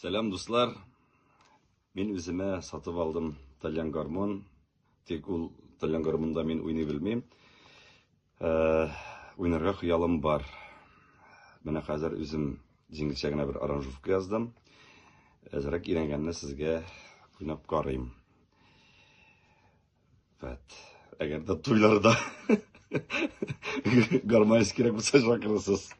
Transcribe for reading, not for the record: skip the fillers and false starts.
Сәлам, дуслар. Мин үземә сатып алдым тальян гармун. Тик ул тальян гармунда мин уйный белмим. Э, уйнарга хыялым бар. Менә хәзер үзем җиңелчә генә бер аранжировка яздым. Әзрәк өйрәнгәнне сезгә уйнап карыйм. Вәт. Әгәр дә туйларда гармонист кирәк булса, чакырырсыз.